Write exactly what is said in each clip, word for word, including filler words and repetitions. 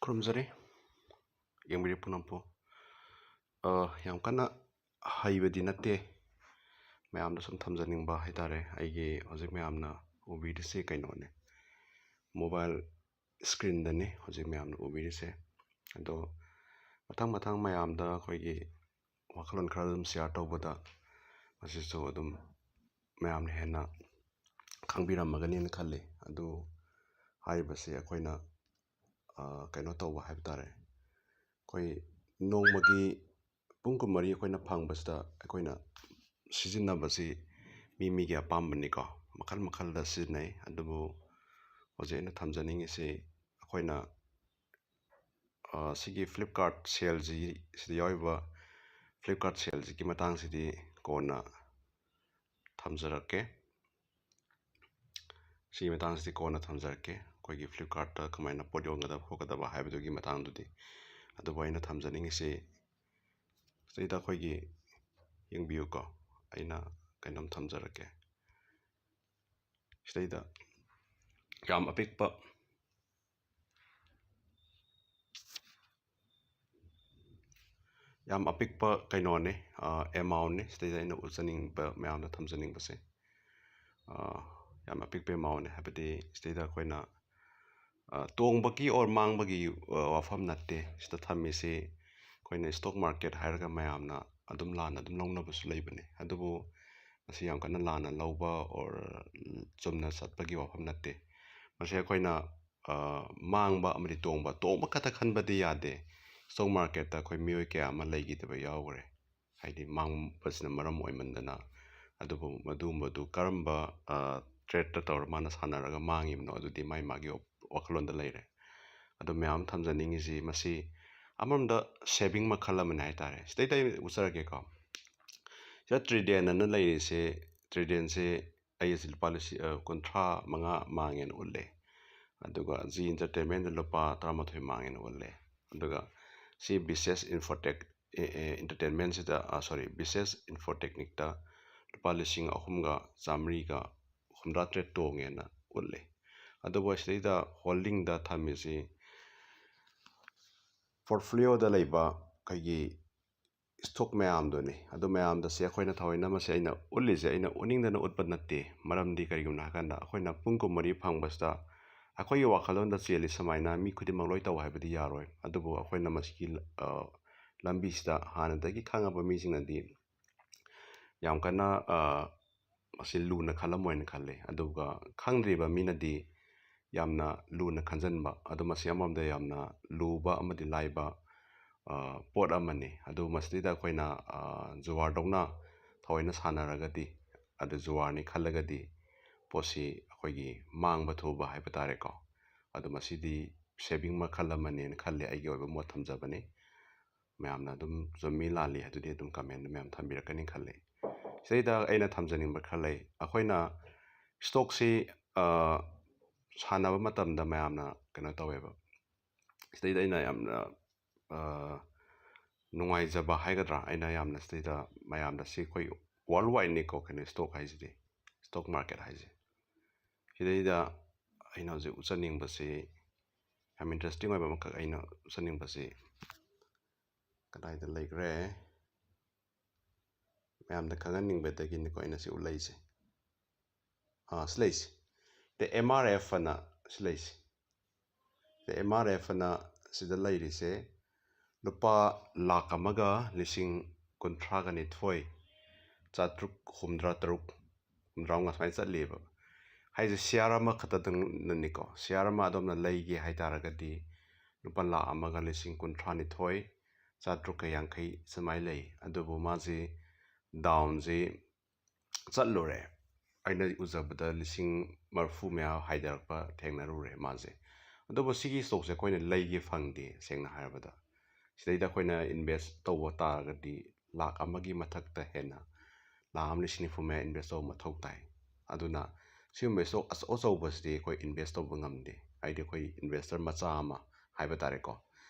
ꯈꯨꯔꯨꯝꯖꯔꯤ꯫ ꯌꯦꯡꯕꯤꯔꯤꯕ ꯄꯨꯝꯅꯃꯛꯄꯨ꯫ ꯑ, ꯌꯥꯝ ꯀꯟꯅ ꯍꯩꯕꯗꯤ ꯅꯠꯇꯦ, ꯃꯌꯥꯝꯗ ꯁꯨꯝ ꯊꯝꯖꯅꯤꯡꯕ ꯍꯥꯏꯇꯥꯔꯦ꯫ ꯑꯩꯒꯤ ꯍꯧꯖꯤꯛ ꯃꯌꯥꯝꯅ ꯎꯕꯤꯔꯤꯁꯦ ꯀꯩꯅꯣꯅꯦ, mobile screenꯗꯅꯤ ꯍꯧꯖꯤꯛ ꯃꯌꯥꯝꯅ ꯎꯕꯤꯔꯤꯁꯦ꯫ ꯑꯗꯣ ꯃꯊꯪ ꯃꯊꯪ ꯃꯌꯥꯝꯗ ꯑꯩꯈꯣꯏꯒꯤ ꯋꯥꯈꯜꯂꯣꯟ ꯈꯔ ꯑꯗꯨꯝ share ꯇꯧꯕꯗ ꯃꯁꯤꯁꯨ ꯑꯗꯨꯝ ꯃꯌꯥꯝꯅ ꯍꯦꯟꯅ ꯈꯪꯕꯤꯔꯝꯃꯒꯅꯤꯅ ꯈꯜꯂꯤ꯫ ꯑꯗꯨ ꯍꯥꯏꯔꯤꯕꯁꯤ ꯑꯩꯈꯣꯏꯅ, ꯑ, ꯀꯩꯅꯣ ꯇꯧꯕ ꯍꯥꯏꯕ ꯇꯥꯔꯦ, ꯑꯩꯈꯣꯏ ꯅꯣꯡꯃꯒꯤ ꯄꯨꯡ ꯀꯨꯟꯃꯔꯤ ꯑꯩꯈꯣꯏꯅ ꯐꯪꯕꯁꯤꯗ ꯑꯩꯈꯣꯏꯅ ꯁꯤꯖꯤꯟꯅꯕꯁꯤ ꯃꯤ ꯃꯤꯒꯤ ꯑꯄꯥꯝꯕꯅꯤꯀꯣ, ꯃꯈꯜ ꯃꯈꯜꯗ ꯁꯤꯖꯤꯟꯅꯩ꯫ ꯑꯗꯨꯕꯨ ꯍꯧꯖꯤꯛ ꯑꯩꯅ ꯊꯝꯖꯅꯤꯡꯉꯤꯁꯤ ꯑꯩꯈꯣꯏꯅ, ꯑ, ꯁꯤꯒꯤ Flipkart saleꯁꯤ, ꯁꯤꯗ ꯌꯥꯎꯔꯤꯕ Flipkart saleꯁꯤꯒꯤ ꯃꯇꯥꯡꯁꯤꯗꯤ ꯀꯣꯟꯅ ꯊꯝꯖꯔꯛꯀꯦ꯫ ꯁꯤꯒꯤ ꯃꯇꯥꯡꯁꯤꯗꯤ ꯀꯣꯟꯅ ꯊꯝꯖꯔꯛꯀꯦ꯫ ꯑꯩꯈꯣꯏꯒꯤ Flipkartꯇ ꯀꯃꯥꯏꯅ ꯄꯣꯠ ꯌꯣꯟꯒꯗꯕ ꯈꯣꯠꯀꯗꯕ ꯍꯥꯏꯕꯗꯨꯒꯤ ꯃꯇꯥꯡꯗꯨꯗꯤ꯫ ꯑꯗꯨꯕꯨ ꯑꯩꯅ ꯊꯝꯖꯅꯤꯡꯉꯤꯁꯤ ꯁꯤꯗꯩꯗ ꯑꯩꯈꯣꯏꯒꯤ, ꯌꯦꯡꯕꯤꯌꯨꯀꯣ, ꯑꯩꯅ ꯀꯩꯅꯣꯝ ꯊꯝꯖꯔꯛꯀꯦ꯫ ꯁꯤꯗꯩꯗ ꯌꯥꯝ ꯑꯄꯤꯛꯄ, ꯌꯥꯝ ꯑꯄꯤꯛꯄ ꯀꯩꯅꯣꯅꯦ, ꯑ, amountꯅꯦ꯫ ꯁꯤꯗꯩꯗ ꯑꯩꯅ ꯎꯠꯆꯅꯤꯡꯕ, ꯃꯌꯥꯝꯗ ꯊꯝꯖꯅꯤꯡꯕꯁꯦ, ꯑ, ꯌꯥꯝ ꯑꯄꯤꯛꯄ amountꯅꯦ꯫ ꯍꯥꯏꯕꯗꯤ ꯁꯤꯗꯩꯗ ꯑꯩꯈꯣꯏꯅ, ꯑ, ꯇꯣꯡꯕꯒꯤ or ꯃꯥꯡꯕꯒꯤ, ꯑ, ꯋꯥꯐꯝ ꯅꯠꯇꯦ꯫ ꯁꯤꯗ ꯊꯝꯃꯤꯁꯤ ꯑꯩꯈꯣꯏꯅ stock market ꯍꯥꯏꯔꯒ ꯃꯌꯥꯝꯅ ꯑꯗꯨꯝ ꯂꯥꯟꯅ ꯑꯗꯨꯝ ꯂꯧꯅꯕꯁꯨ ꯂꯩꯕꯅꯦ꯫ ꯑꯗꯨꯕꯨ ꯃꯁꯤ ꯌꯥꯝ ꯀꯟꯅ ꯂꯥꯟꯅ ꯂꯧꯕ or ꯆꯨꯝꯅ ꯆꯠꯄꯒꯤ ꯋꯥꯐꯝ ꯅꯠꯇꯦ꯫ ꯃꯁꯤ ꯑꯩꯈꯣꯏꯅ, ꯑ, ꯃꯥꯡꯕ ꯑꯃꯗꯤ ꯇꯣꯡꯕ, ꯇꯣꯡꯕ ꯈꯛꯇ ꯈꯟꯕꯗꯤ ꯌꯥꯗꯦ꯫ Stock marketꯇ ꯑꯩꯈꯣꯏ ꯃꯤꯑꯣꯏ ꯀꯌꯥ ꯑꯃ ꯂꯩꯈꯤꯗꯕ ꯌꯥꯎꯈ꯭ꯔꯦ꯫ ꯍꯥꯏꯗꯤ ꯃꯥꯡꯕꯁꯤꯅ ꯃꯔꯝ ꯑꯣꯏꯃꯟꯗꯅ꯫ ꯑꯗꯨꯕꯨ ꯃꯗꯨꯒꯨꯝꯕꯗꯨ ꯀꯔꯝꯕ, ꯑ, tradeꯇ ꯇꯧꯔ ꯃꯥꯅ ꯁꯥꯟꯅꯔꯒ ꯃꯥꯡꯉꯤꯕꯅꯣ, ꯑꯗꯨꯗꯤ ꯃꯥꯏ ꯃꯥꯒꯤ ꯋꯥ-, ꯋꯥꯈꯜꯂꯣꯟꯗ ꯂꯩꯔꯦ꯫ ꯑꯗꯣ ꯃꯌꯥꯝ ꯊꯝꯖꯅꯤꯡꯉꯤꯁꯤ ꯃꯁꯤ ꯑꯃꯔꯣꯝꯗ saving ꯃꯈꯜ ꯑꯃꯅꯤ ꯍꯥꯏꯇꯥꯔꯦ꯫ ꯁꯤꯗꯩꯗ ꯑꯩ ꯎꯠꯆꯔꯛꯀꯦꯀꯣ꯫ ꯁꯤꯗ Trident ꯑꯅ ꯂꯩꯔꯤꯁꯦ, Tridentꯁꯦ ꯑꯩ ꯑꯁꯤ ꯂꯨꯄꯥ ꯂꯤꯁꯤꯡ, ꯑ, ꯀꯨꯟꯊ꯭ꯔꯥ ꯃꯉꯥ ꯃꯥꯡꯉꯦꯅ ꯎꯠꯂꯦ꯫ ꯑꯗꯨꯒ Zee Entertainmentꯗ ꯂꯨꯄꯥ ꯇꯔꯥꯃꯥꯊꯣꯏ ꯃꯥꯡꯉꯦꯅ ꯎꯠꯂꯦ꯫ ꯑꯗꯨꯒ ꯁꯤ Bises Infotech, ꯑꯦ, ꯑꯦ, Entertainmentꯁꯤꯗ, ꯑ, sorry, Bises Infotechnicꯇ ꯂꯨꯄꯥ ꯂꯤꯁꯤꯡ ꯑꯍꯨꯝꯒ ꯆꯥꯃꯔꯤꯒ ꯍꯨꯝꯗ꯭ꯔꯥ ꯇꯔꯦꯠ ꯇꯣꯡꯉꯦꯅ ꯎꯠꯂꯦ꯫ ꯑꯗꯨꯕꯨ ꯁꯤꯗꯩꯗ holdingꯗ ꯊꯝꯃꯤꯁꯤ ꯄꯣꯔꯠꯐꯣꯂꯤꯌꯣꯗ ꯂꯩꯕ ꯑꯩꯈꯣꯏꯒꯤ ꯁ꯭ꯇꯣꯛ ꯃꯌꯥꯝꯗꯨꯅꯤ꯫ ꯑꯗꯨ ꯃꯌꯥꯝꯗꯁꯦ ꯑꯩꯈꯣꯏꯅ ꯊꯑꯣꯏꯅ ꯃꯁꯤ ꯑꯩꯅ ꯎꯠꯂꯤꯁꯦ ꯑꯩꯅ ꯎꯠꯅꯤꯡꯗꯅ ꯎꯠꯄ ꯅꯠꯇꯦ꯫ ꯃꯔꯝꯗꯤ ꯀꯔꯤꯒꯤꯅꯣ ꯍꯥꯏꯀꯥꯟꯗ ꯑꯩꯈꯣꯏꯅ ꯄꯨꯡ ꯀꯨꯟꯃꯔꯤ ꯐꯪꯕꯁꯤꯗ ꯑꯩꯈꯣꯏꯒꯤ ꯋꯥꯈꯜꯂꯣꯟꯗ ꯆꯦꯜꯂꯤ ꯁꯨꯃꯥꯏꯅ ꯃꯤ ꯈꯨꯗꯤꯡꯃꯛ ꯂꯣꯏ ꯇꯧ ꯍꯥꯏꯕꯗꯤ ꯌꯥꯔꯣꯏ꯫ ꯑꯗꯨꯕꯨ ꯑꯩꯈꯣꯏꯅ ꯃꯁꯤꯒꯤ, ꯑ, ꯂꯝꯕꯤꯁꯤꯗ ꯍꯥꯟꯅꯗꯒꯤ ꯈꯪꯉꯕ ꯃꯤꯁꯤꯡꯅꯗꯤ ꯌꯥꯝ ꯀꯟꯅ, ꯑ, ꯃꯁꯤ ꯂꯨꯅ ꯈꯜꯂꯝꯃꯣꯏꯅ ꯈꯜꯂꯤ꯫ ꯑꯗꯨꯒ ꯈꯪꯗ꯭ꯔꯤꯕ ꯃꯤꯅꯗꯤ ꯌꯥꯝꯅ ꯂꯨꯅ ꯈꯟꯖꯟꯕ, ꯑꯗꯨ ꯃꯁꯤ ꯑꯃꯔꯣꯝꯗ ꯌꯥꯝꯅ ꯂꯨꯕ ꯑꯃꯗꯤ ꯂꯥꯏꯕ, ꯑ, ꯄꯣꯠ ꯑꯃꯅꯤ꯫ ꯑꯗꯨ ꯃꯁꯤꯗꯩꯗ ꯑꯩꯈꯣꯏꯅ, ꯑ, ꯖꯨꯋꯥꯔꯗꯧꯅ ꯊꯑꯣꯏꯅ ꯁꯥꯟꯅꯔꯒꯗꯤ, ꯑꯗꯨ ꯖꯨꯋꯥꯔꯅꯤ ꯈꯜꯂꯒꯗꯤ ꯄꯣꯠꯁꯤ ꯑꯩꯈꯣꯏꯒꯤ ꯃꯥꯡꯕ ꯊꯨꯕ ꯍꯥꯏꯕ ꯇꯥꯔꯦꯀꯣ꯫ ꯑꯗꯨ ꯃꯁꯤꯗꯤ ꯁꯦꯚꯤꯡ ꯃꯈꯜ ꯑꯃꯅꯦꯅ ꯈꯜꯂꯤ, ꯑꯩꯒꯤ ꯑꯣꯏꯕ ꯃꯣꯠ ꯊꯝꯖꯕꯅꯤ꯫ ꯃꯌꯥꯝꯅ ꯑꯗꯨꯝ ꯆꯨꯝꯃꯤ ꯂꯥꯜꯂꯤ ꯑꯗꯨꯗꯤ ꯑꯗꯨꯝ ꯀꯃꯦꯟꯗ ꯃꯌꯥꯝ ꯊꯝꯕꯤꯔꯛꯀꯅꯤ ꯈꯜꯂꯤ꯫ ꯁꯤꯗꯩꯗ ꯑꯩꯅ ꯊꯝꯖꯅꯤꯡꯕ ꯈꯔ ꯂꯩ꯫ ꯑꯩꯈꯣꯏꯅ ꯁ꯭ꯇꯣꯛꯁꯤ, ꯑ, ꯁꯥꯟꯅꯕ ꯃꯇꯝꯗ ꯃꯌꯥꯝꯅ ꯀꯩꯅꯣ ꯇꯧꯋꯦꯕ꯫ ꯁꯤꯗꯩꯗ ꯑꯩꯅ ꯌꯥꯝꯅ, ꯑ, ꯅꯨꯡꯉꯥꯏꯖꯕ ꯍꯥꯏꯒꯗ꯭ꯔꯥ, ꯑꯩꯅ ꯌꯥꯝꯅ ꯁꯤꯗꯩꯗ ꯃꯌꯥꯝꯗ ꯁꯤ ꯑꯩꯈꯣꯏ ꯋꯥꯔꯜ ꯋꯥꯏꯗꯅꯤꯀꯣ ꯀꯩꯅꯣ ꯁ꯭ꯇꯣꯛ ꯍꯥꯏꯁꯤꯗꯤ, ꯁ꯭ꯇꯣꯛ ꯃꯥꯔꯀꯦꯠ ꯍꯥꯏꯁꯦ꯫ ꯁꯤꯗꯩꯗ ꯑꯩꯅ ꯍꯧꯖꯤꯛ ꯎꯠꯆꯅꯤꯡꯕꯁꯤ, ꯌꯥꯝ ꯏꯟꯇꯔꯦꯁꯇꯤꯡ ꯑꯣꯏꯕ ꯑꯃꯈꯛ ꯑꯩꯅ ꯎꯠꯆꯅꯤꯡꯕꯁꯤ ꯀꯗꯥꯏꯗ ꯂꯩꯈ꯭ꯔꯦ? ꯃꯌꯥꯝꯗ ꯈꯪꯍꯟꯅꯤꯡꯕꯗꯒꯤꯅꯤꯀꯣ ꯑꯩꯅ ꯁꯤ ꯎꯠꯂꯛꯏꯁꯦ꯫ ꯑꯥ, ꯁꯤ ꯂꯩꯁꯦ꯫ ꯗ ꯑꯦꯝ ꯑꯥꯔ ꯑꯦꯐ ꯑꯅ ꯁꯤ ꯂꯩꯁꯦ꯫ ꯗ ꯑꯦꯝ ꯑꯥꯔ ꯑꯦꯐ ꯑꯅ ꯁꯤꯗ ꯂꯩꯔꯤꯁꯦ ꯂꯨꯄꯥ ꯂꯥꯈ ꯑꯃꯒ ꯂꯤꯁꯤꯡ ꯀꯨꯟꯊ꯭ꯔꯥꯒ ꯅꯤꯊꯣꯏ ꯆꯥꯇ꯭ꯔꯨꯛ ꯍꯨꯝꯗ꯭ꯔꯥ ꯇꯔꯨꯛ, ꯍꯨꯝꯗ꯭ꯔꯥ ꯃꯉꯥ ꯁꯨꯃꯥꯏꯅ ꯆꯠꯂꯤꯕ꯫ ꯍꯥꯏꯁꯦ ꯁꯤꯌꯥꯔ ꯑꯃꯈꯛꯇꯗꯪꯅꯅꯤꯀꯣ꯫ ꯁꯤꯌꯥꯔ ꯑꯃ ꯑꯗꯣꯝꯅ ꯂꯩꯒꯦ ꯍꯥꯏ ꯇꯥꯔꯒꯗꯤ ꯂꯨꯄꯥ ꯂꯥꯈ ꯑꯃꯒ ꯂꯤꯁꯤꯡ ꯀꯨꯟꯊ꯭ꯔꯥ ꯅꯤꯊꯣꯏ ꯆꯥꯇ꯭ꯔꯨꯛꯀ ꯌꯥꯡꯈꯩ ꯁꯨꯃꯥꯏꯅ ꯂꯩ꯫ ꯑꯗꯨꯕꯨ ꯃꯥꯁꯤ ꯗꯥꯎꯟꯁꯤ ꯆꯠꯂꯨꯔꯦ꯫ ꯑꯩꯅ ꯎꯖꯕꯗ ꯂꯤꯁꯤꯡ ꯃꯔꯤꯐꯨ ꯃꯌꯥ ꯍꯥꯏꯊꯔꯛꯄ ꯊꯦꯡꯅꯔꯨꯔꯦ ꯃꯥꯁꯦ꯫ ꯑꯗꯨꯕꯨ ꯁꯤꯒꯤ ꯁ꯭ꯇꯣꯛꯁꯦ ꯑꯩꯈꯣꯏꯅ ꯂꯩꯒꯦ ꯐꯪꯗꯦ, ꯁꯦꯡꯅ ꯍꯥꯏꯔꯕꯗ꯫ ꯁꯤꯗꯩꯗ ꯑꯩꯈꯣꯏꯅ ꯏꯟꯚꯦꯁ ꯇꯧꯕ ꯇꯥꯔꯒꯗꯤ ꯂꯥꯈ ꯑꯃꯒꯤ ꯃꯊꯛꯇ ꯍꯦꯟꯅ, ꯂꯥꯈ ꯑꯃ ꯂꯤꯁꯤꯡ ꯅꯤꯐꯨ ꯃꯌꯥ ꯏꯟꯚꯦꯁ ꯇꯧꯕ ꯃꯊꯧ ꯇꯥꯏ꯫ ꯑꯗꯨꯅ ꯁꯤꯒꯨꯝꯕ ꯁ꯭ꯇꯣꯛ ꯑꯆꯧ ꯑꯆꯧꯕꯁꯤꯗꯤ ꯑꯩꯈꯣꯏ ꯏꯟꯚꯦꯁ ꯇꯧꯕ ꯉꯝꯗꯦ, ꯍꯥꯏꯗꯤ ꯑꯩꯈꯣꯏ ꯏꯟꯚꯦꯁꯇꯔ ꯃꯆꯥ ꯑꯃ ꯍꯥꯏꯕ ꯇꯥꯔꯦꯀꯣ꯫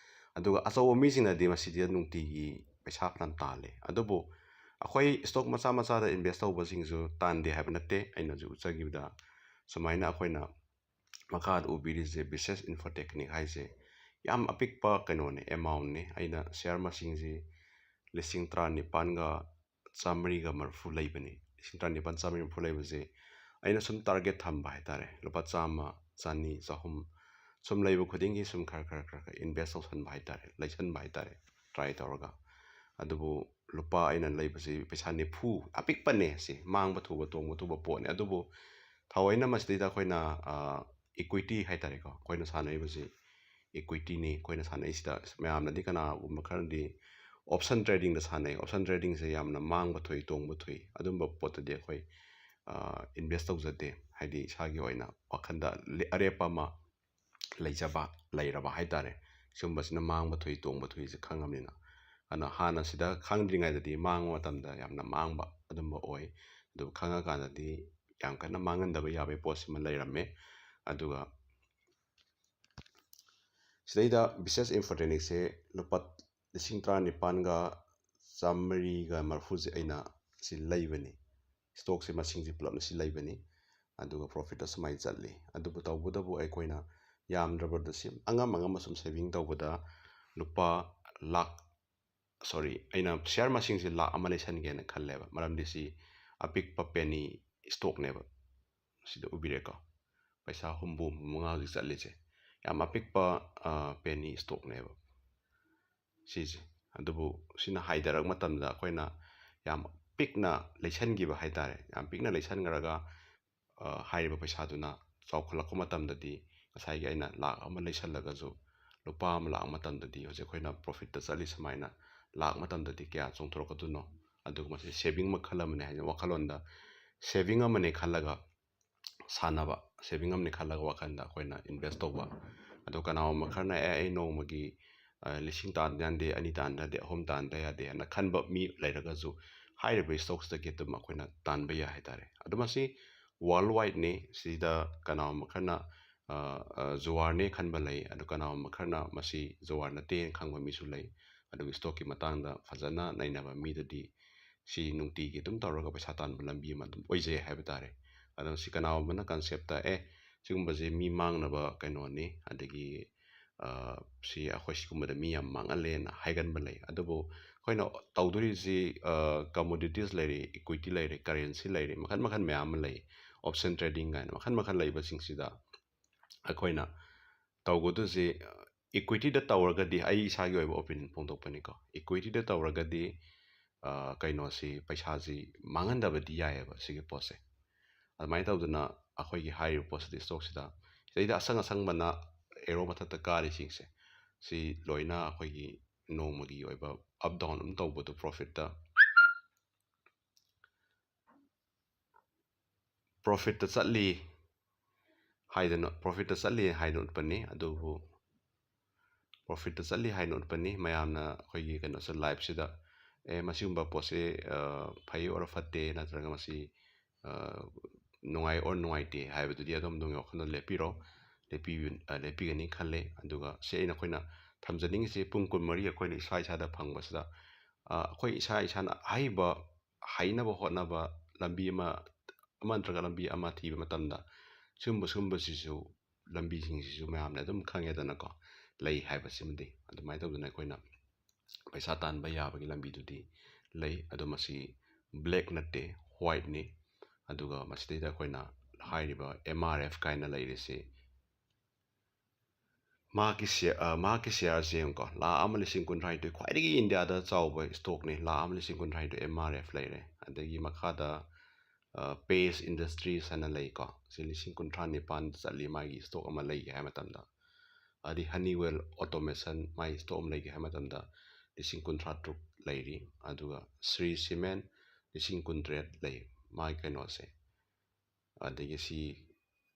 ꯑꯗꯨꯒ ꯑꯆꯧꯕ ꯃꯤꯁꯤꯡꯅꯗꯤ ꯃꯁꯤꯗ ꯅꯨꯡꯇꯤꯒꯤ ꯄꯩꯁꯥ ꯐꯅꯌꯥꯝ ꯇꯥꯜꯂꯦ꯫ ꯑꯗꯨꯕꯨ ꯑꯩꯈꯣꯏ ꯁ꯭ꯇꯣꯛ ꯃꯆꯥ ꯃꯆꯥꯗ ꯏꯟꯚꯦꯁ ꯇꯧꯕꯁꯤꯡꯁꯨ ꯇꯥꯟꯗꯦ ꯍꯥꯏꯕ ꯅꯠꯇꯦ꯫ ꯑꯩꯅ ꯍꯧꯖꯤꯛ ꯎꯠꯆꯈꯤꯕꯗ ꯁꯨꯃꯥꯏꯅ ꯑꯩꯈꯣꯏꯅ ꯃꯈꯥꯗ ꯎꯕꯤꯔꯤꯁꯦ ꯕꯤꯁꯦꯁ ꯏꯟꯐꯣꯇꯦꯛꯅꯤꯛ ꯍꯥꯏꯁꯦ ꯌꯥꯝ ꯑꯄꯤꯛꯄ ꯀꯩꯅꯣꯅꯦ, amount ꯅꯦ꯫ ꯑꯩꯅ share ꯃꯁꯤꯡꯁꯤ ꯂꯤꯁꯤꯡ ꯇꯔꯥꯅꯤꯄꯥꯟꯒ ꯆꯥꯃꯔꯤꯒ ꯃꯔꯤꯐꯨ ꯂꯩꯕꯅꯤ꯫ ꯂꯤꯁꯤꯡ ꯇꯔꯥꯅꯤꯄꯥꯟ ꯆꯥꯃꯔꯤ ꯃꯔꯤꯐꯨ ꯂꯩꯕꯁꯦ ꯑꯩꯅ ꯁꯨꯝ target ꯊꯝꯕ ꯍꯥꯏꯇꯥꯔꯦ꯫ ꯂꯨꯄꯥ ꯆꯥꯝꯃ, ꯆꯅꯤ, ꯆꯍꯨꯝ ꯁꯨꯝ ꯂꯩꯕ ꯈꯨꯗꯤꯡꯒꯤ ꯁꯨꯝ ꯈꯔ ꯈꯔ ꯈꯔ ꯈꯔ invest ꯇꯧꯁꯟꯕ ꯍꯥꯏꯇꯥꯔꯦ, ꯂꯩꯁꯟꯕ ꯍꯥꯏꯇꯥꯔꯦ, try ꯇꯧꯔꯒ꯫ ꯑꯗꯨꯕꯨ ꯂꯨꯄꯥ ꯑꯩꯅ ꯂꯩꯕꯁꯤ ꯄꯩꯁꯥ ꯅꯤꯐꯨ, ꯑꯄꯤꯛꯄꯅꯦ ꯁꯤ, ꯃꯥꯡꯕ ꯊꯨꯕ ꯇꯣꯡꯕ ꯊꯨꯕ ꯄꯣꯠꯅꯦ꯫ ꯑꯗꯨꯕꯨ ꯊꯑꯣꯏꯅ ꯃꯁꯤꯗꯩꯗ ꯑꯩꯈꯣꯏꯅ, ꯑ, equity ꯍꯥꯏꯇꯥꯔꯦꯀꯣ, ꯑꯩꯈꯣꯏꯅ ꯁꯥꯟꯅꯔꯤꯕꯁꯤ equity ꯅꯤ ꯑꯩꯈꯣꯏꯅ ꯁꯥꯟꯅꯩꯁꯤꯗ꯫ ꯃꯌꯥꯝꯅꯗꯤ ꯀꯅꯥꯒꯨꯝꯕ ꯈꯔꯅꯗꯤ option trading ꯗ ꯁꯥꯟꯅꯩ꯫ Option trading ꯁꯦ ꯌꯥꯝꯅ ꯃꯥꯡꯕ ꯊꯣꯏ, ꯇꯣꯡꯕ ꯊꯣꯏ, ꯑꯗꯨꯝꯕ ꯄꯣꯠꯇꯗꯤ ꯑꯩꯈꯣꯏ, ꯑ, invest ꯇꯧꯖꯗꯦ꯫ ꯍꯥꯏꯗꯤ ꯏꯁꯥꯒꯤ ꯑꯣꯏꯅ ꯋꯥꯈꯜꯗ ꯂꯦ-, ꯑꯔꯦꯞꯄ ꯑꯃ ꯂꯩꯖꯕ, ꯂꯩꯔꯕ ꯍꯥꯏꯇꯥꯔꯦ꯫ ꯁꯤꯒꯨꯝꯕꯁꯤꯅ ꯃꯥꯡꯕ ꯊꯣꯏ, ꯇꯣꯡꯕ ꯊꯣꯏꯁꯦ ꯈꯪꯉꯕꯅꯤꯅ꯫ ꯑꯗꯨꯅ ꯍꯥꯟꯅ ꯁꯤꯗ ꯈꯪꯗ꯭ꯔꯤꯉꯩꯗꯗꯤ ꯃꯥꯡꯕ ꯃꯇꯝꯗ ꯌꯥꯝꯅ ꯃꯥꯡꯕ ꯑꯗꯨꯝꯕ ꯑꯣꯏ꯫ ꯑꯗꯨꯕꯨ ꯈꯪꯉꯀꯥꯟꯗꯗꯤ ꯌꯥꯝ ꯀꯟꯅ ꯃꯥꯡꯍꯟꯗꯕ ꯌꯥꯕꯒꯤ ꯄꯣꯠꯁꯤꯃ ꯂꯩꯔꯝꯃꯦ꯫ ꯑꯗꯨꯒ ꯁꯤꯗꯩꯗ ꯕꯤꯁꯦꯁ ꯏꯟꯐꯣꯇꯦꯅꯤꯛꯁꯦ ꯂꯨꯄꯥ ꯂꯤꯁꯤꯡ ꯇꯔꯥꯅꯤꯄꯥꯟꯒ ꯆꯥꯃꯔꯤꯒ ꯃꯔꯤꯐꯨꯁꯦ ꯑꯩꯅ ꯁꯤ ꯂꯩꯕꯅꯤ꯫ Stock ꯁꯦ ꯃꯁꯤꯡꯁꯦ ꯄꯨꯂꯞꯅ ꯁꯤ ꯂꯩꯕꯅꯤ꯫ ꯑꯗꯨꯒ profit ꯇ ꯁꯨꯃꯥꯏꯅ ꯆꯠꯂꯤ꯫ ꯑꯗꯨꯕꯨ ꯇꯧꯕꯇꯕꯨ ꯑꯩꯈꯣꯏꯅ ꯌꯥꯝꯗ꯭ꯔꯕꯗ ꯁꯤ ꯑꯉꯝ ꯑꯉꯝꯕ ꯁꯨꯝ saving ꯇꯧꯕꯗ ꯂꯨꯄꯥ ꯂꯥꯈ, sorry, ꯑꯩꯅ share ꯃꯁꯤꯡꯁꯦ ꯂꯥꯈ ꯑꯃ ꯂꯩꯁꯟꯒꯦꯅ ꯈꯜꯂꯦꯕ꯫ ꯃꯔꯝꯗꯤ ꯁꯤ ꯑꯄꯤꯛꯄ penny stock ꯅꯦꯕ꯫ ꯁꯤꯗ ꯎꯕꯤꯔꯦꯀꯣ, ꯄꯩꯁꯥ ꯍꯨꯝꯐꯨ, ꯍꯨꯝꯐꯨ ꯃꯉꯥ ꯍꯧꯖꯤꯛ ꯆꯠꯂꯤꯁꯦ꯫ ꯌꯥꯝ ꯑꯄꯤꯛꯄ, ꯑ, penny stock ꯅꯦꯕ ꯁꯤꯁꯦ꯫ ꯑꯗꯨꯕꯨ ꯁꯤꯅ ꯍꯥꯏꯊꯔꯛꯄ ꯃꯇꯝꯗ ꯑꯩꯈꯣꯏꯅ ꯌꯥꯝ ꯄꯤꯛꯅ ꯂꯩꯁꯟꯈꯤꯕ ꯍꯥꯏꯇꯥꯔꯦ꯫ ꯌꯥꯝ ꯄꯤꯛꯅ ꯂꯩꯁꯟꯈ꯭ꯔꯒ, ꯑ, ꯍꯥꯏꯔꯤꯕ ꯄꯩꯁꯥꯗꯨꯅ ꯆꯥꯎꯈꯠꯂꯛꯄ ꯃꯇꯝꯗꯗꯤ ꯉꯁꯥꯏꯒꯤ ꯑꯩꯅ ꯂꯥꯈ ꯑꯃ ꯂꯩꯁꯜꯂꯒꯁꯨ ꯂꯨꯄꯥ ꯑꯃ ꯂꯥꯛꯄ ꯃꯇꯝꯗꯗꯤ ꯍꯧꯖꯤꯛ ꯑꯩꯈꯣꯏꯅ profit ꯇ ꯆꯠꯂꯤ ꯁꯨꯃꯥꯏꯅ ꯂꯥꯛꯄ ꯃꯇꯝꯗꯗꯤ ꯀꯌꯥ ꯆꯣꯡꯊꯣꯔꯛꯀꯗꯣꯏꯅꯣ? ꯑꯗꯨꯒ ꯃꯁꯤ saving ꯃꯈꯜ ꯑꯃꯅꯦ ꯍꯥꯏꯅ ꯋꯥꯈꯜꯂꯣꯟꯗ saving ꯑꯃꯅꯦ ꯈꯜꯂꯒ ꯁꯥꯟꯅꯕ, saving ꯑꯃꯅꯦ ꯈꯜꯂꯒ ꯋꯥꯈꯜꯗ ꯑꯩꯈꯣꯏꯅ invest ꯇꯧꯕ꯫ ꯑꯗꯣ ꯀꯅꯥꯒꯨꯝꯕ ꯈꯔꯅ, "ꯑꯦ, ꯑꯩ ꯅꯣꯡꯃꯒꯤ, ꯑ, ꯂꯤꯁꯤꯡ ꯇꯥꯟꯗ ꯌꯥꯗꯦ, ꯑꯅꯤ ꯇꯥꯟꯗ ꯌꯥꯗꯦ, ꯑꯍꯨꯝ ꯇꯥꯟꯗ ꯌꯥꯗꯦ" ꯍꯥꯏꯅ ꯈꯟꯕ ꯃꯤ ꯂꯩꯔꯒꯁꯨ ꯍꯥꯏꯔꯤꯕ stock ꯁꯤꯗꯒꯤ ꯑꯗꯨꯝ ꯑꯩꯈꯣꯏꯅ ꯇꯥꯟꯕ ꯌꯥꯏ ꯍꯥꯏꯇꯥꯔꯦ꯫ ꯑꯗꯣ ꯃꯁꯤ world wide ꯅꯤ꯫ ꯁꯤꯗ ꯀꯅꯥꯒꯨꯝꯕ ꯈꯔꯅ, ꯑ, ꯑ, ꯖꯨꯋꯥꯔꯅꯦ ꯈꯟꯕ ꯂꯩ, ꯑꯗꯣ ꯀꯅꯥꯒꯨꯝꯕ ꯈꯔꯅ ꯃꯁꯤ ꯖꯨꯋꯥꯔ ꯅꯠꯇꯦꯅ ꯈꯪꯕ ꯃꯤꯁꯨ ꯂꯩ꯫ ꯑꯗꯨꯒ stock ꯀꯤ ꯃꯇꯥꯡꯗ ꯐꯖꯅ ꯅꯩꯅꯕ ꯃꯤꯗꯗꯤ ꯁꯤ ꯅꯨꯡꯇꯤꯒꯤ ꯑꯗꯨꯝ ꯇꯧꯔꯒ ꯄꯩꯁꯥ ꯇꯥꯟꯕ ꯂꯝꯕꯤ ꯑꯃ ꯑꯗꯨꯝ ꯑꯣꯏꯖꯩ ꯍꯥꯏꯕ ꯇꯥꯔꯦ꯫ ꯑꯗꯣ ꯁꯤ ꯀꯅꯥꯒꯨꯝꯕꯅ concept ꯇ, "ꯑꯦ, ꯁꯤꯒꯨꯝꯕꯁꯦ ꯃꯤ ꯃꯥꯡꯅꯕ ꯀꯩꯅꯣꯅꯤ, ꯑꯗꯒꯤ, ꯁꯤ ꯑꯩꯈꯣꯏ ꯁꯤꯒꯨꯝꯕꯗ ꯃꯤ ꯌꯥꯝ ꯃꯥꯡꯍꯜꯂꯦꯅ ꯍꯥꯏꯒꯟꯕ ꯂꯩ꯫ ꯑꯗꯨꯕꯨ ꯑꯩꯈꯣꯏꯅ ꯇꯧꯗꯣꯔꯤꯁꯤ ꯀꯃꯣꯗꯤꯇꯤꯁ ꯂꯩꯔꯤ, ꯏꯀ꯭ꯋꯤꯇꯤ ꯂꯩꯔꯤ, ꯀꯔꯦꯟꯁꯤ ꯂꯩꯔꯤ, ꯃꯈꯜ ꯃꯈꯜ ꯃꯌꯥꯝ ꯑꯃ ꯂꯩ꯫ ꯑꯣꯞꯁꯟ ꯇ꯭ꯔꯦꯗꯤꯡ ꯀꯥꯏꯅ ꯃꯈꯜ ꯃꯈꯜ ꯂꯩꯕꯁꯤꯡꯁꯤꯗ ꯑꯩꯈꯣꯏꯅ ꯇꯧꯒꯗꯣꯏꯁꯤ, ꯏꯀ꯭ꯋꯤꯇꯤꯗ ꯇꯧꯔꯒꯗꯤ, ꯑꯩ ꯏꯁꯥꯒꯤ ꯑꯣꯏꯕ ꯑꯣꯄꯤꯅꯤꯌꯟ ꯐꯣꯡꯗꯣꯛꯄꯅꯤꯀꯣ, ꯏꯀ꯭ꯋꯤꯇꯤꯗ ꯇꯧꯔꯒꯗꯤ ꯀꯩꯅꯣꯁꯤ, ꯄꯩꯁꯥꯁꯤ ꯃꯥꯡꯍꯟꯗꯕꯗꯤ ꯌꯥꯏꯑꯕ ꯁꯤꯒꯤ ꯄꯣꯠꯁꯦ꯫ ꯑꯗꯨꯃꯥꯏꯅ ꯇꯧꯗꯅ ꯑꯩꯈꯣꯏꯒꯤ ꯍꯥꯏꯔꯤꯕ ꯄꯣꯠꯁꯤꯗꯤ ꯏꯁꯇꯣꯛꯁꯤꯗ ꯁꯤꯗꯩꯗ ꯑꯁꯪ ꯑꯁꯪꯕꯅ ꯑꯦꯔꯣ ꯃꯊꯛꯇ ꯀꯥꯔꯤꯁꯤꯡꯁꯦ, ꯁꯤ ꯂꯣꯏꯅ ꯑꯩꯈꯣꯏꯒꯤ ꯅꯣꯡꯃꯒꯤ ꯑꯣꯏꯕ ꯑꯞ ꯗꯥꯎꯟ ꯑꯗꯨꯝ ꯇꯧꯕꯗꯣ, ꯄ꯭ꯔꯣꯐꯤꯠꯇ ꯄ꯭ꯔꯣꯐꯤꯠꯇ ꯆꯠꯂꯤ ꯍꯥꯏꯗꯅ, ꯄ꯭ꯔꯣꯐꯤꯠꯇ ꯆꯠꯂꯤ ꯍꯥꯏꯅ ꯎꯠꯄꯅꯤ꯫ ꯑꯗꯨꯕꯨ ꯄ꯭ꯔꯣꯐꯤꯠꯇ ꯆꯠꯂꯤ ꯍꯥꯏꯅ ꯎꯠꯄꯅꯤ꯫ ꯃꯌꯥꯝꯅ ꯑꯩꯈꯣꯏꯒꯤ ꯀꯩꯅꯣꯁꯦ, ꯂꯥꯏꯐꯁꯤꯗ, ꯑꯦ, ꯃꯁꯤꯒꯨꯝꯕ ꯄꯣꯠꯁꯦ ꯐꯩ ꯑꯣꯔ ꯐꯠꯇꯦ, ꯅꯠꯇ꯭ꯔꯒ ꯃꯁꯤ ꯅꯨꯡꯉꯥꯏ ꯑꯣꯔ ꯅꯨꯡꯉꯥꯏꯇꯦ ꯍꯥꯏꯕꯗꯨꯗꯤ ꯑꯗꯣꯝ ꯑꯗꯣꯝꯒꯤ ꯋꯥꯈꯜꯗ ꯂꯦꯞꯄꯤꯔꯣ, ꯂꯦꯞꯄꯤ-, ꯂꯦꯞꯄꯤꯒꯅꯤ ꯈꯜꯂꯦ꯫ ꯑꯗꯨꯒ ꯁꯤ ꯑꯩꯅ, ꯑꯩꯈꯣꯏꯅ ꯊꯝꯖꯅꯤꯡꯉꯤꯁꯤ, ꯄꯨꯡ ꯀꯨꯟꯃꯔꯤ ꯑꯩꯈꯣꯏꯅ ꯏꯁꯥ ꯏꯁꯥꯗ ꯐꯪꯕꯁꯤꯗ ꯑꯩꯈꯣꯏ ꯏꯁꯥ ꯏꯁꯥꯅ ꯑꯍꯩꯕ, ꯍꯩꯅꯕ ꯍꯣꯠꯅꯕ ꯂꯝꯕꯤ ꯑꯃ, ꯑꯃ ꯅꯠꯇ꯭ꯔꯒ ꯂꯝꯕꯤ ꯑꯃ ꯊꯤꯕ ꯃꯇꯝꯗ ꯁꯤꯒꯨꯝꯕ, ꯁꯤꯒꯨꯝꯕꯁꯤꯁꯨ, ꯂꯝꯕꯤꯁꯤꯡꯁꯤꯁꯨ ꯃꯌꯥꯝꯅ ꯑꯗꯨꯝ ꯈꯪꯉꯦꯗꯅꯀꯣ, ꯂꯩ ꯍꯥꯏꯕꯁꯤꯃꯗꯤ꯫ ꯑꯗꯨꯃꯥꯏꯅ ꯇꯧꯗꯅ ꯑꯩꯈꯣꯏꯅ ꯄꯩꯁꯥ ꯇꯥꯟꯕ ꯌꯥꯕꯒꯤ ꯂꯝꯕꯤꯗꯨꯗꯤ ꯂꯩ꯫ ꯑꯗꯣ ꯃꯁꯤ ꯕ꯭ꯂꯦꯛ ꯅꯠꯇꯦ, ꯋꯥꯏꯠꯅꯤ꯫ ꯑꯗꯨꯒ ꯃꯁꯤꯗꯩꯗ ꯑꯩꯈꯣꯏꯅ ꯍꯥꯏꯔꯤꯕ ꯑꯦꯝ ꯑꯥꯔ ꯑꯦꯐ ꯀꯥꯏꯅ ꯂꯩꯔꯤꯁꯤ, ꯃꯍꯥꯛꯀꯤ ꯁꯤꯌꯥ-, ꯑ, ꯃꯍꯥꯛꯀꯤ ꯁꯤꯌꯥꯔꯁꯦ ꯌꯦꯡꯉꯨꯀꯣ, ꯂꯥꯈ ꯑꯃ ꯂꯤꯁꯤꯡ ꯀꯨꯟꯊ꯭ꯔꯥꯅꯤꯊꯣꯏ, ꯈ꯭ꯋꯥꯏꯗꯒꯤ ꯏꯟꯗꯤꯌꯥꯗ ꯆꯥꯎꯕ ꯏꯁꯇꯣꯛꯅꯤ, ꯂꯥꯈ ꯑꯃ ꯂꯤꯁꯤꯡ ꯀꯨꯟꯊ꯭ꯔꯥꯅꯤꯊꯣꯏ ꯑꯦꯝ ꯑꯥꯔ ꯑꯦꯐ ꯂꯩꯔꯦ꯫ ꯑꯗꯒꯤ ꯃꯈꯥꯗ, ꯑ, ꯄꯦꯖ ꯏꯟꯗꯁꯇ꯭ꯔꯤꯁ ꯍꯥꯏꯅ ꯂꯩꯀꯣ, ꯁꯤ ꯂꯤꯁꯤꯡ ꯀꯨꯟꯊ꯭ꯔꯥ ꯅꯤꯄꯥꯟ ꯆꯠꯂꯤ ꯃꯥꯒꯤ ꯏꯁꯇꯣꯛ ꯑꯃ ꯂꯩꯒꯦ ꯍꯥꯏ ꯃꯇꯝꯗ꯫ ꯑꯗꯩ ꯍꯅꯤꯋꯦꯜ ꯑꯣꯇꯣꯃꯦꯁꯟ, ꯃꯥꯒꯤ ꯏꯁꯇꯣꯛ ꯑꯃ ꯂꯩꯒꯦ ꯍꯥꯏ ꯃꯇꯝꯗ ꯂꯤꯁꯤꯡ ꯀꯨꯟꯊ꯭ꯔꯥ ꯇꯔꯨꯛ ꯂꯩꯔꯤ꯫ ꯑꯗꯨꯒ ꯁ꯭ꯔꯤ ꯁꯤꯃꯦꯟ ꯂꯤꯁꯤꯡ ꯀꯨꯟꯇꯔꯦꯠ ꯂꯩ ꯃꯥꯒꯤ ꯀꯩꯅꯣꯁꯦ꯫ ꯑꯗꯒꯤ C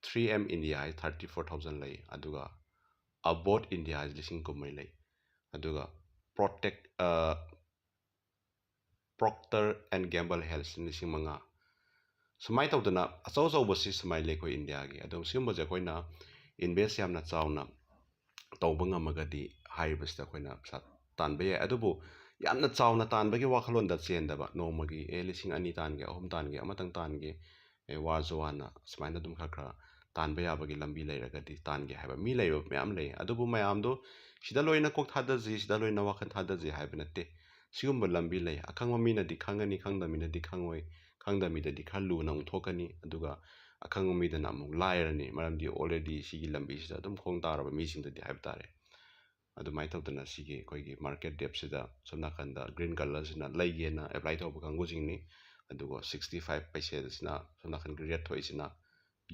three M India high thirty four thousand ꯂꯩ, ꯑꯗꯨꯒ ꯑꯕꯣꯠ ꯏꯟꯗꯤꯌꯥ ꯍꯥꯏ ꯂꯤꯁꯤꯡ ꯀꯨꯟꯃꯔꯤ ꯂꯩ, ꯑꯗꯨꯒ protect, Procter and Gamble health ꯂꯤꯁꯤꯡ ꯃꯉꯥ꯫ ꯁꯨꯃꯥꯏꯅ ꯇꯧꯗꯅ ꯑꯆꯧ ꯑꯆꯧꯕꯁꯤ ꯁꯨꯃꯥꯏꯅ ꯂꯩ ꯑꯩꯈꯣꯏ ꯏꯟꯗꯤꯌꯥꯒꯤ꯫ ꯑꯗꯣ ꯁꯤꯒꯨꯝꯕꯁꯦ ꯑꯩꯈꯣꯏꯅ ꯏꯟꯚꯦꯁ ꯌꯥꯝꯅ ꯆꯥꯎꯅ ꯇꯧꯕ ꯉꯝꯃꯒꯗꯤ ꯍꯥꯏꯔꯤꯕꯁꯤꯗ ꯑꯩꯈꯣꯏꯅ ꯄꯩꯁꯥ ꯇꯥꯟꯕ ꯌꯥꯏ꯫ ꯑꯗꯨꯕꯨ ꯌꯥꯝꯅ ꯆꯥꯎꯅ ꯇꯥꯟꯕꯒꯤ ꯋꯥꯈꯜꯂꯣꯟꯗ ꯆꯦꯟꯗꯕ, ꯅꯣꯡꯃꯒꯤ, ꯑꯦ, ꯂꯤꯁꯤꯡ ꯑꯅꯤ ꯇꯥꯟꯒꯦ, ꯑꯍꯨꯝ ꯇꯥꯟꯒꯦ, ꯑꯃꯇꯪ ꯇꯥꯟꯒꯦ, ꯑꯦ, ꯋꯥꯔꯁꯨ ꯋꯥꯅ ꯁꯨꯃꯥꯏꯅ ꯑꯗꯨꯝ ꯈꯔ ꯈꯔ ꯇꯥꯟꯕ ꯌꯥꯕꯒꯤ ꯂꯝꯕꯤ ꯂꯩꯔꯒꯗꯤ ꯇꯥꯟꯒꯦ ꯍꯥꯏꯕ ꯃꯤ ꯂꯩꯕ ꯃꯌꯥꯝ ꯂꯩ꯫ ꯑꯗꯨꯕꯨ ꯃꯌꯥꯝꯗꯣ ꯁꯤꯗ ꯂꯣꯏꯅ ꯀꯣꯛ ꯊꯥꯗꯁꯤ, ꯁꯤꯗ ꯂꯣꯏꯅ ꯋꯥꯈꯜ ꯊꯥꯗꯁꯤ ꯍꯥꯏꯕ ꯅꯠꯇꯦ꯫ ꯁꯤꯒꯨꯝꯕ ꯂꯝꯕꯤ ꯂꯩ꯫ ꯑꯈꯪꯕ ꯃꯤꯅꯗꯤ ꯈꯪꯒꯅꯤ, ꯈꯪꯗꯕ ꯃꯤꯅꯗꯤ ꯈꯪꯉꯣꯏ꯫ ꯈꯪꯗꯕ ꯃꯤꯗꯗꯤ ꯈꯔ ꯂꯨꯅ ꯑꯃꯨꯛ ꯊꯣꯛꯀꯅꯤ, ꯑꯗꯨꯒ ꯑꯈꯪꯕ ꯃꯤꯗꯅ ꯑꯃꯨꯛ ꯂꯥꯏꯔꯅꯤ, ꯃꯔꯝꯗꯤ already ꯁꯤꯒꯤ ꯂꯝꯕꯤꯁꯤꯗ ꯑꯗꯨꯝ ꯈꯣꯡ ꯇꯥꯔꯕ ꯃꯤꯁꯤꯡꯗꯗꯤ ꯍꯥꯏꯕ ꯇꯥꯔꯦ꯫ ꯑꯗꯨꯃꯥꯏꯅ ꯇꯧꯗꯅ ꯁꯤꯒꯤ ꯑꯩꯈꯣꯏꯒꯤ market depthꯁꯤꯗ ꯁꯣꯝ ꯅꯥꯀꯟꯗ green colourꯁꯤꯅ ꯂꯩꯒꯦꯅ apply ꯇꯧꯕ ꯀꯥꯡꯕꯨꯁꯤꯡꯅꯤ꯫ ꯑꯗꯨꯒ sixty five ꯄꯩꯁꯦꯁꯤꯅ ꯁꯣꯝ ꯅꯥꯀꯟꯒꯤ red ꯊꯣꯛꯏꯁꯤꯅ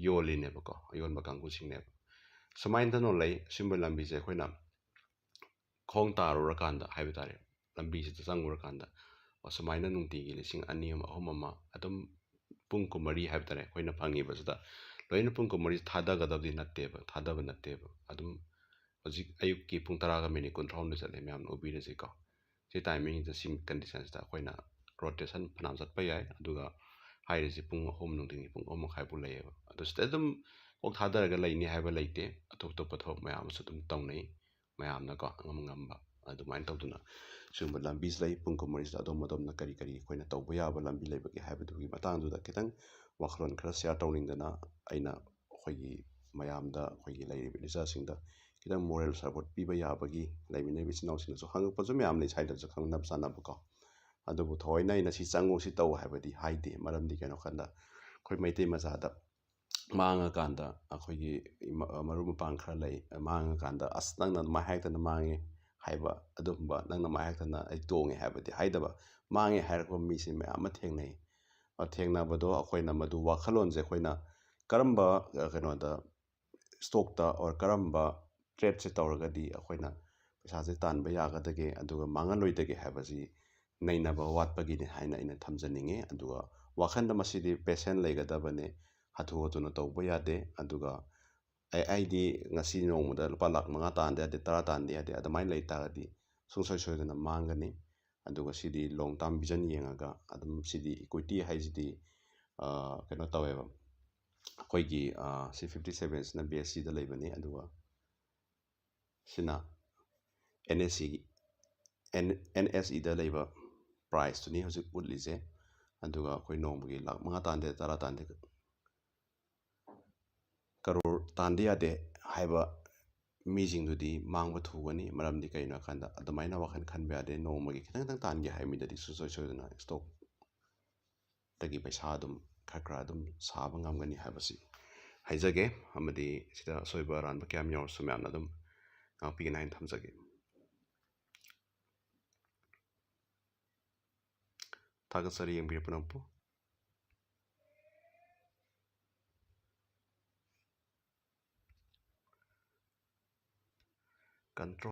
ꯌꯣꯜꯂꯤꯅꯦꯕꯀꯣ, ꯌꯣꯟꯕ ꯀꯥꯡꯕꯨꯁꯤꯡꯅꯦꯕ꯫ ꯁꯨꯃꯥꯏꯅ ꯇꯧꯅ ꯂꯩ꯫ ꯁꯤꯒꯨꯝꯕ ꯂꯝꯕꯤꯁꯦ ꯑꯩꯈꯣꯏꯅ ꯈꯣꯡ ꯇꯥꯔꯨꯔꯀꯥꯟꯗ ꯍꯥꯏꯕ ꯇꯥꯔꯦ, ꯂꯝꯕꯤꯁꯤꯗ ꯆꯪꯉꯨꯔꯀꯥꯟꯗ ꯑꯁꯨꯃꯥꯏꯅ ꯅꯨꯡꯇꯤꯒꯤ ꯂꯤꯁꯤꯡ ꯑꯅꯤ ꯑꯃ, ꯑꯍꯨꯝ ꯑꯃ ꯑꯗꯨꯝ ꯄꯨꯡ ꯀꯨꯟꯃꯔꯤ ꯍꯥꯏꯕ ꯇꯥꯔꯦ, ꯑꯩꯈꯣꯏꯅ ꯐꯪꯉꯤꯕꯁꯤꯗ ꯂꯣꯏꯅ ꯄꯨꯡ ꯀꯨꯟꯃꯔꯤ ꯊꯥꯗꯒꯗꯕꯗꯤ ꯅꯠꯇꯦꯕ, ꯊꯥꯗꯕ ꯅꯠꯇꯦꯕ꯫ ꯑꯗꯨꯝ ꯍꯧꯖꯤꯛ ꯑꯌꯨꯛꯀꯤ ꯄꯨꯡ ꯇꯔꯥꯒ ꯃꯤꯅꯤꯠ ꯀꯨꯟꯊ꯭ꯔꯥꯍꯨꯝꯗꯣꯏ ꯆꯠꯂꯦ, ꯃꯌꯥꯝꯅ ꯎꯕꯤꯔꯁꯤꯀꯣ꯫ ꯁꯤ timingꯁꯤꯗ, ꯁꯤ conditionꯁꯤꯗ ꯑꯩꯈꯣꯏꯅ rotation ꯐꯅꯌꯥꯝ ꯆꯠꯄ ꯌꯥꯏ꯫ ꯑꯗꯨꯒ ꯍꯥꯏꯔꯤꯁꯤ ꯄꯨꯡ ꯑꯍꯨꯝ, ꯅꯨꯡꯊꯤꯟꯒꯤ ꯄꯨꯡ ꯑꯍꯨꯝ ꯃꯈꯥꯏ ꯐꯥꯎ ꯂꯩꯌꯦꯕ꯫ ꯑꯗꯨ ꯁꯤꯗ ꯑꯗꯨꯝ ꯀꯣꯛ ꯊꯥꯗꯔꯒ ꯂꯩꯅꯤ ꯍꯥꯏꯕ ꯂꯩꯇꯦ꯫ ꯑꯇꯣꯞ ꯑꯇꯣꯞꯄ ꯊꯕꯛ ꯃꯌꯥꯝ ꯑꯃꯁꯨ ꯑꯗꯨꯝ ꯇꯧꯅꯩ, ꯃꯌꯥꯝꯅꯀꯣ, ꯑꯉꯝ ꯑꯉꯝꯕ꯫ ꯑꯗꯨꯃꯥꯏꯅ ꯇꯧꯗꯅ ꯁꯤꯒꯨꯝꯕ ꯂꯝꯕꯤꯁꯤ ꯂꯩ꯫ ꯄꯨꯡ ꯀꯨꯟꯃꯔꯤꯁꯤꯗ ꯑꯗꯣꯝ ꯑꯗꯣꯝꯅ ꯀꯔꯤ ꯀꯔꯤ ꯑꯩꯈꯣꯏꯅ ꯇꯧꯕ ꯌꯥꯕ ꯂꯝꯕꯤ ꯂꯩꯕꯒꯦ ꯍꯥꯏꯕꯗꯨꯒꯤ ꯃꯇꯥꯡꯗꯨꯗ ꯈꯤꯇꯪ ꯋꯥꯈꯜꯂꯣꯟ ꯈꯔ share ꯇꯧꯅꯤꯡꯗꯅ ꯑꯩꯅ ꯑꯩꯈꯣꯏꯒꯤ ꯃꯌꯥꯝꯗ, ꯑꯩꯈꯣꯏꯒꯤ ꯂꯩꯔꯤꯕ ꯏꯆꯥꯁꯤꯡꯗ ꯈꯤꯇꯪ moral support ꯄꯤꯕ ꯌꯥꯕꯒꯤ, ꯂꯩꯃꯤꯟꯅꯔꯤꯕ ꯏꯆꯤꯟ ꯏꯅꯥꯎꯁꯤꯡꯅꯁꯨ ꯍꯪꯉꯛꯄꯁꯨ ꯃꯌꯥꯝ ꯂꯩ, ꯁ꯭ꯋꯥꯏꯗꯁꯨ ꯈꯪꯅꯕ ꯆꯥꯟꯅꯕꯀꯣ꯫ ꯑꯗꯨꯕꯨ ꯊꯑꯣꯏꯅ ꯑꯩꯅ ꯁꯤ ꯆꯪꯉꯨ, ꯁꯤ ꯇꯧ ꯍꯥꯏꯕꯗꯤ ꯍꯥꯏꯗꯦ꯫ ꯃꯔꯝꯗꯤ ꯀꯩꯅꯣ ꯍꯥꯏꯀꯥꯟꯗ ꯑꯩꯈꯣꯏ ꯃꯩꯇꯩ ꯃꯆꯥꯗ ꯃꯥꯡꯉꯀꯥꯟꯗ ꯑꯩꯈꯣꯏꯒꯤ ꯏꯃ-, ꯃꯔꯨꯞ ꯃꯄꯥꯡ ꯈꯔ ꯂꯩ, ꯃꯥꯡꯉꯀꯥꯟꯗ "ꯑꯁ, ꯅꯪꯅ ꯑꯗꯨꯃꯥꯏꯅ ꯍꯥꯏꯔꯛꯇꯅ ꯃꯥꯡꯉꯦ" ꯍꯥꯏꯕ, ꯑꯗꯨꯒꯨꯝꯕ "ꯅꯪꯅ ꯑꯗꯨꯃꯥꯏꯅ ꯍꯥꯏꯔꯛꯇꯅ ꯑꯩ ꯇꯣꯡꯉꯦ" ꯍꯥꯏꯕꯗꯤ ꯍꯥꯏꯗꯕ꯫ ꯃꯥꯡꯉꯦ ꯍꯥꯏꯔꯛꯄ ꯃꯤꯁꯦ ꯃꯌꯥꯝ ꯑꯃ ꯊꯦꯡꯅꯩ꯫ ꯑ, ꯊꯦꯡꯅꯕꯗꯣ ꯑꯩꯈꯣꯏꯅ ꯃꯗꯨ ꯋꯥꯈꯜꯂꯣꯟꯁꯦ ꯑꯩꯈꯣꯏꯅ ꯀꯔꯝꯕ, ꯑ, ꯀꯩꯅꯣꯗ, stockꯇ or ꯀꯔꯝꯕ tradeꯁꯦ ꯇꯧꯔꯒꯗꯤ ꯑꯩꯈꯣꯏꯅ ꯄꯩꯁꯥꯁꯦ ꯇꯥꯟꯕ ꯌꯥꯒꯗꯒꯦ, ꯑꯗꯨꯒ ꯃꯥꯡꯍꯜꯂꯣꯏꯗꯒꯦ ꯍꯥꯏꯕꯁꯤ ꯅꯩꯅꯕ ꯋꯥꯠꯄꯒꯤꯅꯤ ꯍꯥꯏꯅ ꯑꯩꯅ ꯊꯝꯖꯅꯤꯡꯉꯤ꯫ ꯑꯗꯨꯒ ꯋꯥꯈꯜꯗ ꯃꯁꯤꯗꯤ patient ꯂꯩꯒꯗꯕꯅꯤ, ꯍꯥꯊꯨ ꯍꯥꯊꯨꯅ ꯇꯧꯕ ꯌꯥꯗꯦ꯫ ꯑꯗꯨꯒ ꯑꯩ, ꯑꯩꯗꯤ ꯉꯁꯤ ꯅꯣꯡꯃꯗ ꯂꯨꯄꯥ ꯂꯥꯛ ꯃꯉꯥ ꯇꯥꯟꯗ ꯌꯥꯗꯦ, ꯇꯔꯥ ꯇꯥꯟꯗ ꯌꯥꯗꯦ, ꯑꯗꯨꯃꯥꯏꯅ ꯂꯩ ꯇꯥꯔꯒꯗꯤ ꯁꯨꯡꯁꯣꯏ ꯁꯣꯏꯗꯅ ꯃꯥꯡꯒꯅꯤ꯫ ꯑꯗꯨꯒ ꯁꯤꯗꯤ long term vision ꯌꯦꯡꯉꯒ ꯑꯗꯨꯝ, ꯁꯤꯗꯤ equity ꯍꯥꯏꯁꯤꯗꯤ, ꯑ, ꯀꯩꯅꯣ ꯇꯧꯋꯦꯕ, ꯑꯩꯈꯣꯏꯒꯤ, ꯑ, ꯁꯤ fifty sevenꯁꯤꯅ BSEꯗ ꯂꯩꯕꯅꯤ, ꯑꯗꯨꯒ ꯁꯤꯅ NSEꯒꯤ, N-, NSEꯗ ꯂꯩꯕ priceꯇꯨꯅꯤ ꯍꯧꯖꯤꯛ ꯎꯠꯂꯤꯁꯦ꯫ ꯑꯗꯨꯒ ꯑꯩꯈꯣꯏ ꯅꯣꯡꯃꯒꯤ ꯂꯥꯛ ꯃꯉꯥ ꯇꯥꯟꯗꯦ, ꯇꯔꯥ ꯇꯥꯟꯗꯦ, ꯀꯔꯣꯔ ꯇꯥꯟꯗ ꯌꯥꯗꯦ ꯍꯥꯏꯕ ꯃꯤꯁꯤꯡꯗꯨꯗꯤ ꯃꯥꯡꯕ ꯊꯨꯒꯅꯤ꯫ ꯃꯔꯝꯗꯤ ꯀꯩꯅꯣ ꯍꯥꯏꯀꯥꯟꯗ, ꯑꯗꯨꯃꯥꯏꯅ ꯋꯥꯈꯜ ꯈꯟꯕ ꯌꯥꯗꯦ꯫ ꯅꯣꯡꯃꯒꯤ ꯈꯤꯇꯪ ꯈꯤꯇꯪ ꯇꯥꯟꯒꯦ ꯍꯥꯏꯕ ꯃꯤꯗꯗꯤ ꯁꯨꯡꯁꯣꯏ ꯁꯣꯏꯗꯅ ꯏꯁꯇꯣꯛꯇꯒꯤ ꯄꯩꯁꯥ ꯑꯗꯨꯝ ꯈꯔ ꯈꯔ ꯑꯗꯨꯝ ꯁꯥꯕ ꯉꯝꯒꯅꯤ ꯍꯥꯏꯕꯁꯤ ꯍꯥꯏꯖꯒꯦ꯫ ꯑꯃꯗꯤ ꯁꯤꯗ ꯑꯁꯣꯏꯕ ꯑꯔꯥꯟꯕ ꯀꯌꯥꯝ ꯌꯥꯎꯔꯁꯨ ꯃꯌꯥꯝꯅ ꯑꯗꯨꯝ ꯉꯥꯛꯄꯤꯒꯅꯤ ꯍꯥꯏꯅ ꯊꯝꯖꯒꯦ꯫ ꯊꯥꯒꯠꯆꯔꯤ ꯌꯦꯡꯕꯤꯔꯛꯄ ꯄꯨꯝꯅꯃꯛꯄꯨ꯫ Control